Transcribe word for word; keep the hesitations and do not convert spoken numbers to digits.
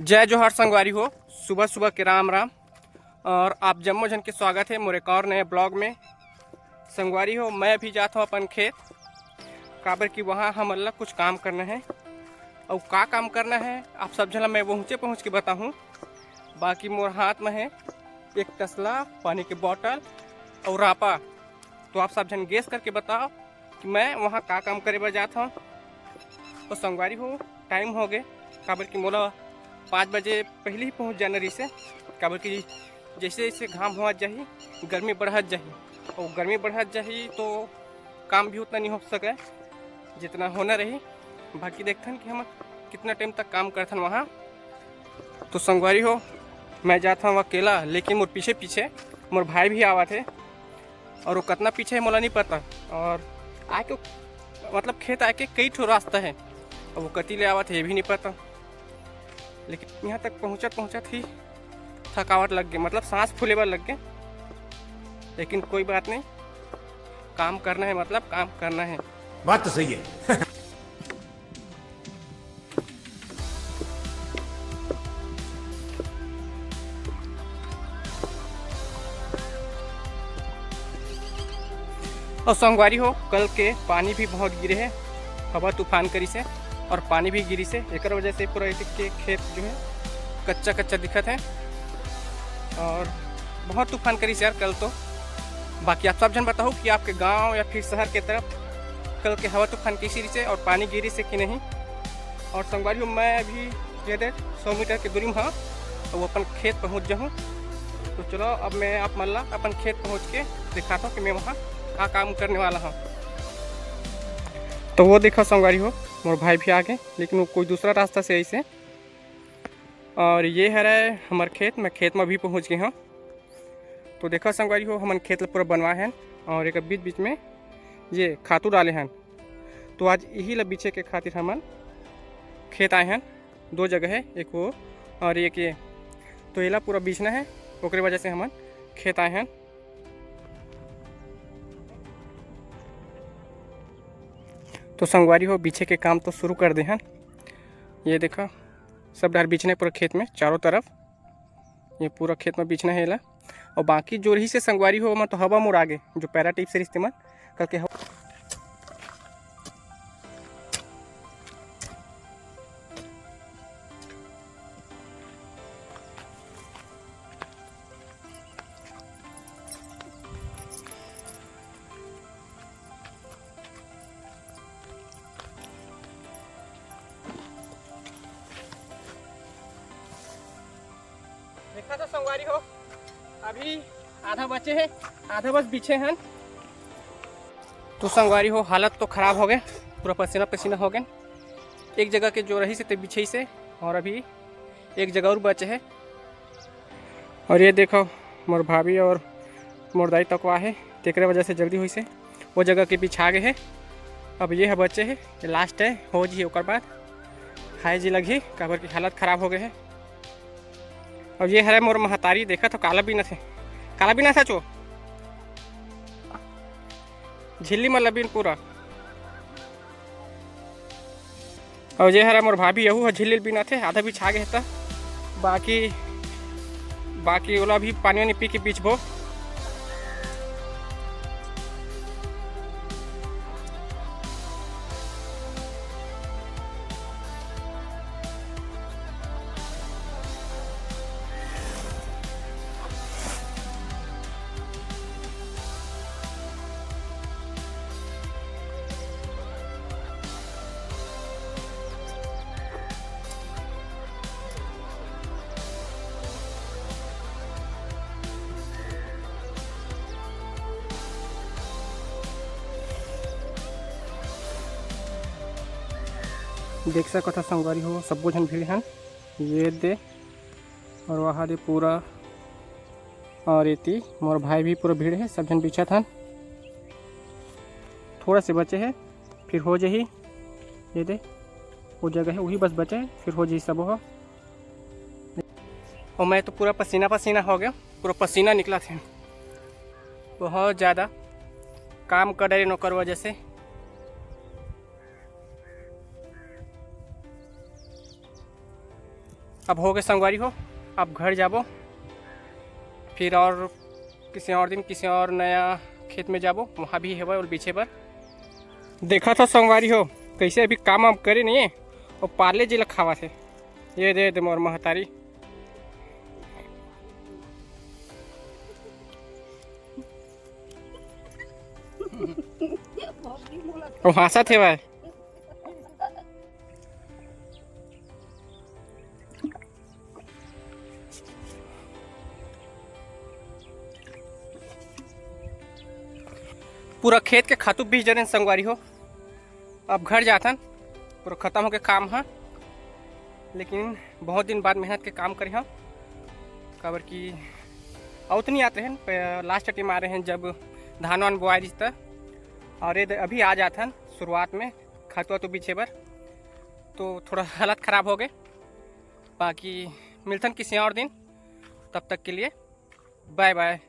जय जोहार संगवारी हो, सुबह सुबह के राम राम। और आप जम्मो झन के स्वागत है मोर एक और नए ब्लॉग में। संगवारी हो, मैं अभी जात हूँ अपन खेत, काबर कि वहाँ हमन ला कुछ काम करना है। और का काम करना है, आप सब झन ला मैं वहुँचे पहुँच के बताहूँ। बाकी मोर हाथ में है एक तसला, पानी के बॉटल और रापा। तो आप सब झन गेस करके बताओ कि मैं वहाँ का काम करे बर जात हूँ। तो संगवारी हो, टाइम हो गए, काबर कि मोला पाँच बजे पहले ही पहुँच जाना रहिसे, काबर कि जैसे जैसे घाम होवत जाही, गर्मी बढ़त जाही, और गर्मी बढ़त जाही तो काम भी उतना नहीं हो सके जितना होना रही। बाकी देखथन कि हम कितना टाइम तक काम करथन वहाँ। तो संगवारी हो, मैं जात हूँ अकेला, लेकिन मोर पीछे पीछे मोर भाई भी आवत है, और वो कितना पीछे है मोला नहीं पता। और आके, मतलब, खेत आके कई ठो रास्ता है, अब वो कती ले आवत है ये भी नहीं पता। लेकिन यहाँ तक पहुँचत पहुँचत ही थकावट लग गई, मतलब सांस फूले बर लग गए। लेकिन कोई बात नहीं, काम करना है, मतलब काम करना है। बात तो सही है। और संगवारी हो, कल के पानी भी बहुत गिरे है, हवा तूफान करिस है और पानी भी गिरिस है, एकर वजह से पूरा एती के खेत जो है कच्चा कच्चा दिखत है। और बहुत तूफान करिस यार कल तो। बाकी आप सब झन बताओ कि आपके गांव या फिर शहर के तरफ कल के हवा तूफान कैसी रहिसे और पानी गिरिस है कि नहीं। और संगवारी हो, मैं अभी ये दे सौ मीटर के दूरी में हाँ, वो अपन खेत पहुँच जाऊँ। तो चलो, अब मैं आप मन ला अपन खेत पहुँच के दिखाता हूँ कि मैं वहाँ का काम करने वाला हूँ। तो वो देखो संगवारी हो, मोर भाई भी आ गए, लेकिन वो कोई दूसरा रास्ता से ऐसे। और ये हरे हमर खेत, मैं खेत में भी पहुँच गए हूँ। तो देखो संगवारी हो, हमन खेत ल पूरा बनवाए हन और एक बीच बीच में ये खातू डाले हन। तो आज यही ला बिछे के खातिर हमन खेत आए हन। दो जगह है, एक वो और एक ये। तो एला पूरा बिछना है, ओकरे वजह से हमन खेत आए हन। तो संगवारी हो, बिछे के काम तो शुरू कर दे हन। ये देखा, सब डहर बिछना है पूरा खेत में चारों तरफ। ये पूरा खेत में बिछना है एला। और बाकी जो रहिसे संगवारी हो, ओमा तो हवा मोर आगे, जो पैरा टिप से रिश्ते मन कल के हवा। देखा तो संगवारी हो, अभी आधा बचे है, आधा बस बिछे हन। तो संगवारी हो, हालत तो खराब हो गए, पूरा पसीना पसीना हो गए। एक जगह के जो रहिसे ते बिछे से, और अभी एक जगह और बचे है। और ये देखो, मोर भाभी और मोर दाई तकवा है, तेकरे वजह से जल्दी होइसे वो जगह के बिछा गए है। अब ये ह बचे है, ये लास्ट है, हो जी ओकर बाद खाए जी लगही, काबर की हालत खराब हो गए है। और ये हरे मोर महतारी, देखा तो काला बीनत हे, काला बीनत हे चो, झिल्ली में लबीन पूरा। और ये हरे मोर भाभी, यहू ह झिल्ली बीनत हे, आधा बिछा गए हे त बाकी, बाकी ओला भी पानी वानी पी के बिछबो। देख सकत ह संगवारी हो, सब्बो झन भीड़ हन। ये दे, और वहाँ दे पूरा, और एती मोर भाई भी पूरा भीड़ है, सब झन बिछत हन। थोड़ा से बचे है, फिर हो जाही। ये दे, वो जगह है, वही बस बचे है, फिर हो जाही सब हो। और मैं तो पूरा पसीना पसीना हो गया, पूरा पसीना निकला थे, बहुत ज़्यादा काम कर डरे नौकर वजह से। अब हो गए संगवारी हो, अब घर जाबो, फिर और किसी और दिन किसी और नया खेत में जाबो, वहाँ भी हेवय ओला बिछे बर। देखा था संगवारी हो, कैसे अभी काम वाम करे नहीं है, वो पारले जी ला खावा थे। ये दे दे मोर महतारी। वो हंसा थे भाई। पूरा खेत के खातू बीस जने संगवारी हो। अब घर जाथन, पूरा खत्म होके काम ह। लेकिन बहुत दिन बाद मेहनत के काम करे हम, काबर कि अउत नहीं आत रहेन, लास्ट टाइम आ रहे हैं जब धान वान बोआए रहिस त। और ये दे-, अभी आ जाथन शुरुआत में खातू वातू बिछे बर, तो थोड़ा हालत खराब हो गए। बाकी मिलथन किसी और दिन, तब तक के लिए बाय बाय।